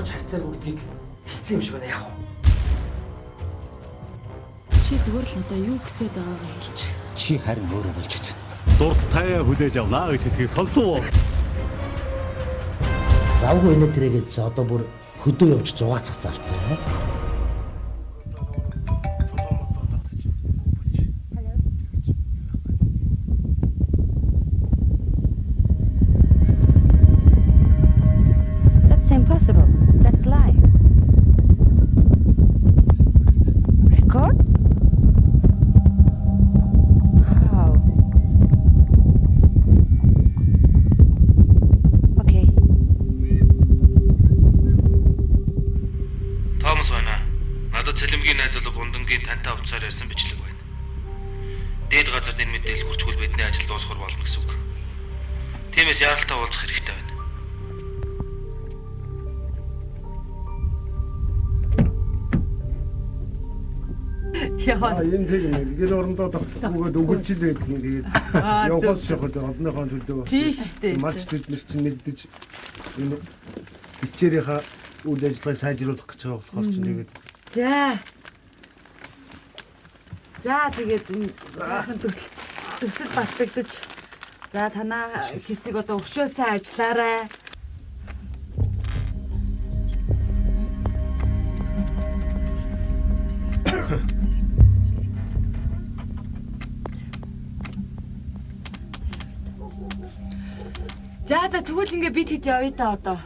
ямар ч харьцаагүй гэдгийг хэлсэн юм шиг байна, яах вэ? Чи зүгээр л надаа юу хүсээд байгаагаа хэлж. Чи харин өөрөө болж үз. Дуртай хүлээж авнаа гэж хэлхийг сонсон уу? Завгүй инээ тэрээгээд одоо бүр хөдөө явж зугаацах завтай. That's impossible. That's lie. Record? How? Okay. Томас байна. Надад Цалимгийн найз залуу Бундангийн тантай утсаар ярьсан бичлэг байна. Дээд газар энэ мэдээлэл хүрчгүүл бидний ажил дуусгах болно гэсэн үг. Тиймээс яаралтай уулзах хэрэгтэй байна. Яа. Энэ тэг юм. Гэр орондоо тогтохгүйгээд өгөлж л байдгийн. Тэгээд явахаас жоход олонныхоо төлөө. Тийм шүү дээ. Малч бид нар чинь нэгдэж энэ бичээрийнхаа үйл ажиллагааг сайжруулах гэж байгаа болохоор чинь тэгээд За. За, тэгээд энэ сайхан төсөл батлагдаж, за, танаа хэсэг одоо өшөө сайн ажиллаарай. За, тэгвэл ингээ бид хэд явъя та одоо.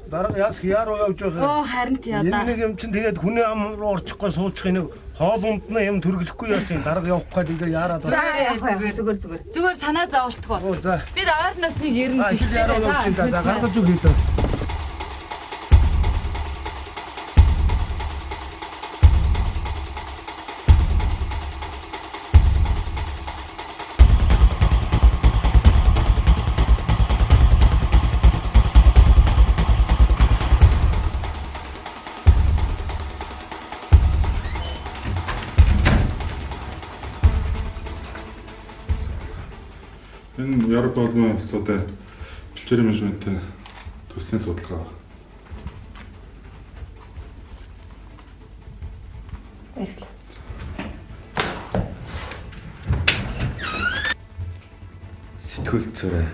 Дарга яас хяар руу явж байгаа. Оо, харин тий Энэ одоо. нэг юм чинь тэгээд хүний ам руу орчихгүй суучих нэг хоол ундна юм төрглөхгүй яасан, дарга явах гээд ингээ яарад. За, зүгээр, Зүгээр, зүгээр. зүгээр, санаа зовлтгоо. Оо, за. Бид ойрноос нэг ярина. А их яараа явж байна. За, гаргаж өгье дөө. Энэ Европ олон улсуудын бэлчээрийн менежментийн төслийн судалгаа. Баярлалаа. Сэтгүүл цорой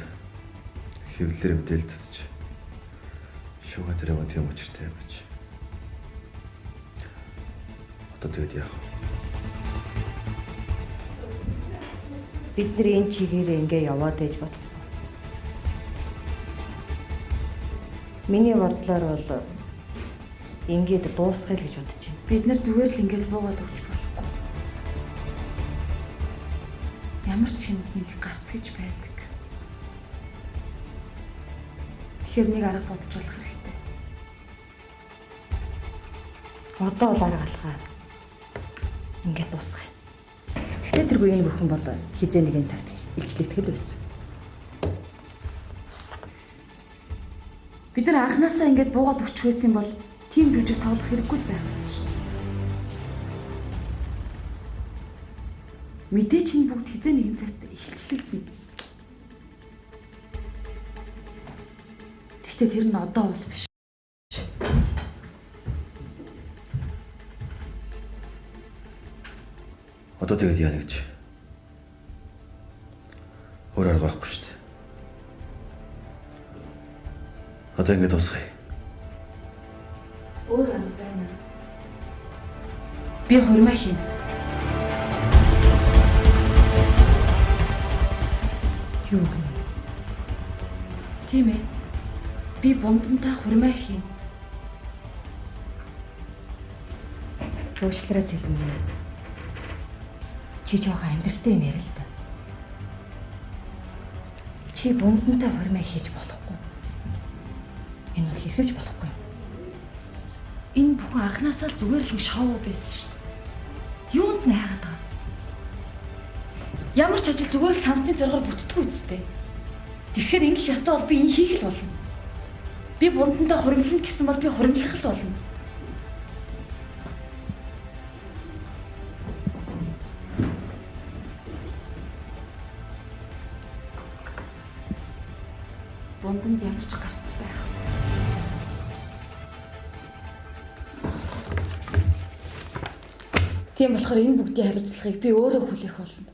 хэвлэлээр мэдээлэл төсөж шууга тэрэг тийм учиртай юм гэж. Одоо тэгээд яах вэ? Бид нар энэ чигээрээ ингээ яваад байж болохгүй. Миний бодлоор бол ингээд дуусгая л гэж бодож байна. Бид нар зүгээр л ингээд буугаад өгч болохгүй. Ямар ч юмд нэг гарц гэж байдаг. Тэгэхээр нэг арга бодож болох хэрэгтэй. Одоо бол арга алгаа. Ингээд дуусгая. Гэхдээ тэргүй энэ бүхэн бол хизээ нэгэн цагт илчлэгдэх л байсан. Бид нар анханасаа ингээд буугаад өгчих байсан бол тийм жүжиг тоглох хэрэггүй л байх байсан шүү дээ. Мэдээ чинь бүгд хизээ нэгэн цагт илчлэгдэнэ. Гэхдээ тэр нь одоо бол биш. Одоо тэгээд яана гэж. Өөр арга байхгүй шүү дээ. Одоо ингэ дуусгая. Өөр арга байна. Би хурмаа хийнэ. Юу гэнэ? Тийм ээ. Би бундантай хурмаа хийнэ. Уучлаарай, Цэлмэн. Чи жоохон амьдралтай юм яриа л да. Чи бундантай хурмаа хийж болохгүй. Энэ бол хэрхэвч болохгүй юм. Энэ бүхэн анханасаа л зүгээр л нэг шоу байсан шүү дээ. Юунд найгаад байгаа юм? Ямар ч ажил зүгээр л сансны зоргоор бүтдэггүй үсттэй. Тэгэхээр ингэх ёстой бол би энийг хийх л болно. Би бундантай хуримлана гэсэн бол би хуримлах л болно. Бунданд ямар ч гарц байхгүй. Тийм болохоор энэ бүгдийн хариуцлагыг би өөрөө хүлээх болно.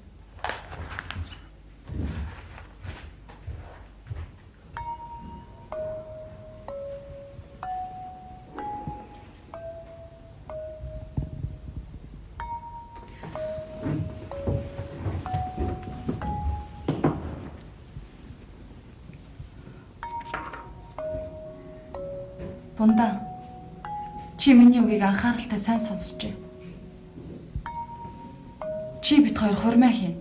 Бунда. Чи миний үгийг анхааралтай сайн сонсч. Чи бит хоёр хурмаа хийн.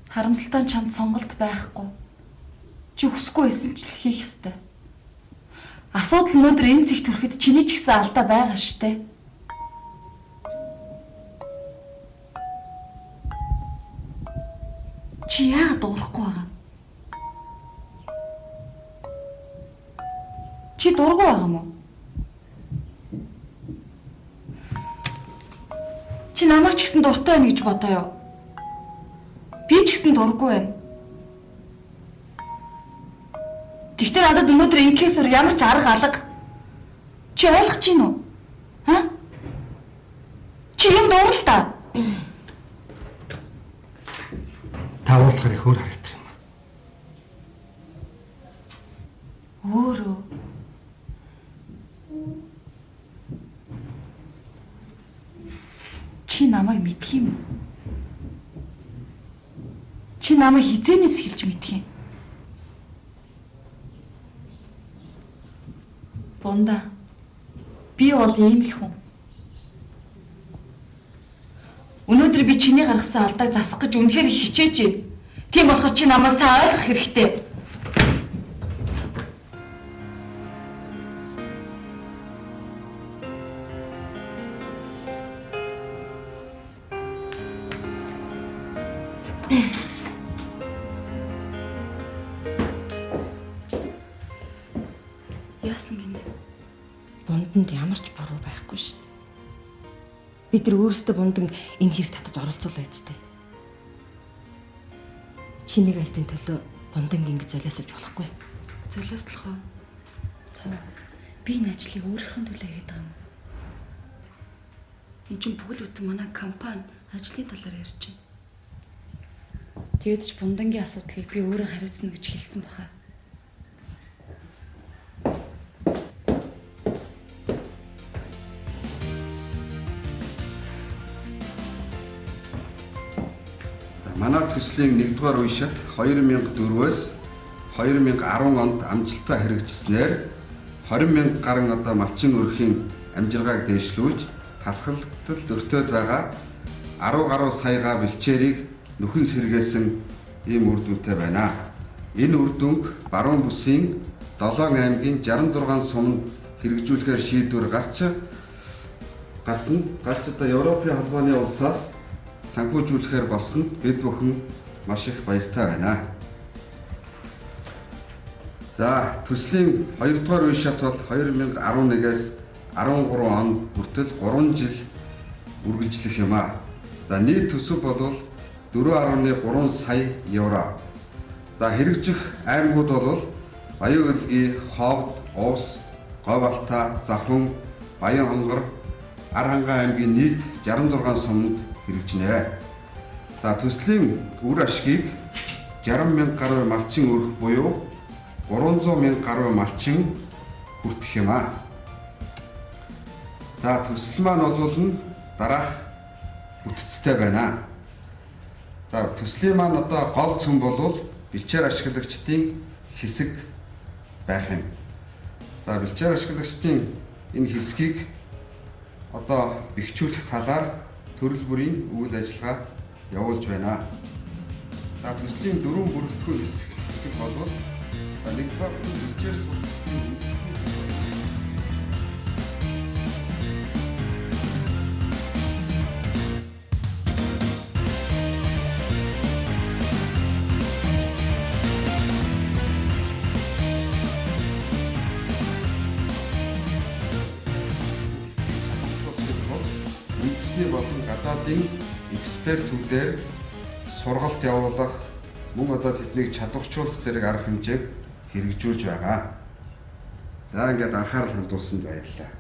Харамсалтай нь чамд сонголт байхгүй. Чи хүсэхгүй байсан ч л хийх ёстой. Асуудал өнөөдөр энэ цэгт хүрэхэд чиний ч гэсэн алдаа байгаа штэ. Чи яагаад дуурахгүй байгаа юм? Чи дургүй байгаа юм уу? Чи намайг ч гэсэн дуртай байна гэж бодоо юу? Би ч гэсэн дургүй байна. Тэгтээ надад өнөөдөр инкээс өөр ямар ч арга алга. Чи ойлгож байна уу? Ха? Чи юм дуурал та. Та уурлахаар их өөр харагдах юм. Өөрөө. Чи намайг мэдх юм уу? Чи намайг хизээнээс эхэлж мэдх юм? Бунда. Би бол ийм л хүн. Өнөөдөр би чиний гаргасан алдааг засах гэж үнэхээр их хичээж байна. Тийм болохоор чи намайг сайн ойлгох хэрэгтэй. Яасан гинэ? Бунданд ямар ч буруу байхгүй шүү дээ. Бид нар өөрсдөө бундан энэ хэрэг татаж оролцуулаа үсттэй. Чи нэг ажлын төлөө бундан ингэж золиослож болохгүй. Золиослох уу? Цоо. Би энэ ажлыг өөрийнхөө төлөө хийгээд байгаа юм. Энд чинь бүхэл бүтэн манай компани ажлын талаар ярьж байна. Тэгээд ч бундангийн асуудлыг би өөрөө хариуцна гэж хэлсэн баха. Манай төслийн 1-р үе шат 2004-өөс 2010 онд амжилттай хэрэгжсэнээр 20 мянга гаруй одоо малчин өрхийн амжиргааг дээшлүүлж талхалдал өртөөд байгаа 10 гаруй саяга бэлчээрийг нөхөн сэргээсэн ийм үр дүнтэй байна. Энэ үр дүнг баруун бүсийн 7 аймгийн 66 суманд хэрэгжүүлэхээр шийдвэр гарсан. Гарч одоо Европын холбооны улсаас санхүүжүүлэхээр болсон бид бүхэн маш их баяртай байна. За, төслийн 2-р үе шат бол 2011-ээс 13 он хүртэл 3 жил үргэлжлэх юм аа. За, нийт төсөв бол 4.3 сая евро. За, хэрэгжих аймагуд бол Баян-Өлгий, Ховд, Увс, Говь-Алтай, Завхан, Баян-Хонгор, Ар-Хангай аймгийн нийт 66 суманд хэрэгжинэ. За, төслийн үр ашгийг 60 мянга гаруй малчин өрх буюу 300 мянга гаруй малчин хүртэх юм аа. За, төсөл маань бол нь дараах бүтцтэй байна. За, төслийн маань одоо гол цөм бол бэлчээр ашиглагчдын хэсэг байх юм. За, бэлчээр ашиглагчдын энэ хэсгийг одоо бэхжүүлэх талаар төрөл бүрийн үйл ажиллагаа явуулж байна. За, төслийн дөрвөн бүрэлдэхүүн хэсэг бол за нэгдүгээр бэлчээр сургалтын үндэсний үндэсний болон гадаадын экспертүүдээр сургалт явуулах, мөн одоо тэднийг чадварчуулах зэрэг арга хэмжээг хэрэгжүүлж байгаа. За, ингээд анхаарал хандуулсанд баярлалаа.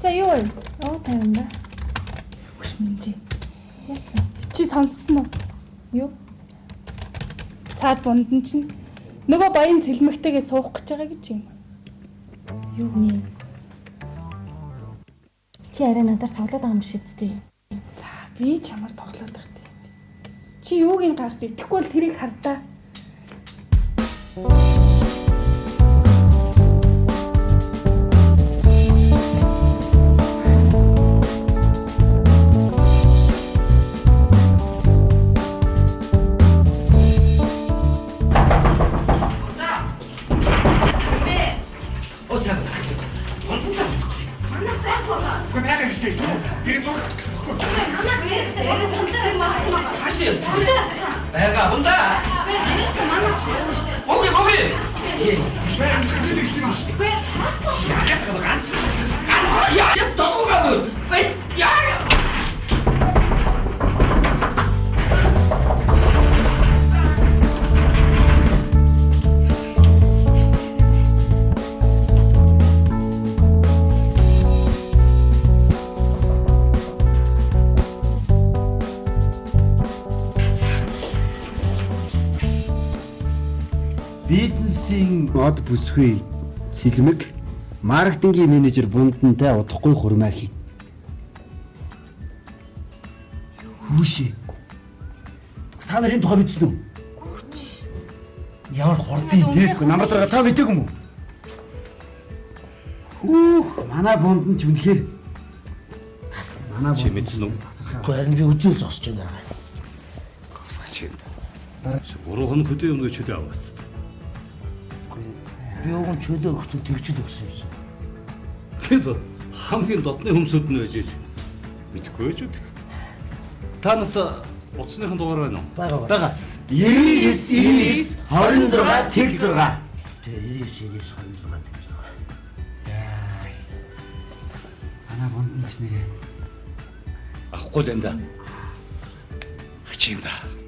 За юу вэ? Оо тайван да. Хүш минжээ. Яасан? Чи сонссон уу? Юу? Цаад бундан чинь нөгөө баян цэлмэгтэйгээ суух гэж байгаа гэж юм. Юу нэ? Чи арай надаар тоглоод байгаа юм шиг үстэй. За би чамаар тоглоод байгаа тийм. Чи юуг нь гайхсан? Итгэхгүй бол тэрийг хардаа. Бизнесийн од бүсгүй Цэлмэг маркетингийн менежер Бундантай удахгүй хурмаа хий. Хүүшээ. Та нар энэ тухай мэдсэн үү? Гүүч. Ямар хурдан тий. Намар дарга та мэдээгүй юм уу? Хүүх, манай Бундан ч үнэхээр манай Чи мэдсэн үү? Үгүй харин би үзэл зогсож байна. Чи юм. 3 хоног хөдөө юм гэж чөлөө аваас. Би уг нь чөлөө өгөхтөн тэгжил өгсөн юмсан. Хэд хамгийн дотны хүмүүсүүд нь байж иж мэдэхгүй байж үдэх. Та нас утасныхан дугаар байна уу? Байгаа. Байгаа. 99 99 26 тэг 6. Тэ 99 99 26 тэг 6. Яа. Манай Бундан ч нэрээ авахгүй л энэ да. Чи юм да.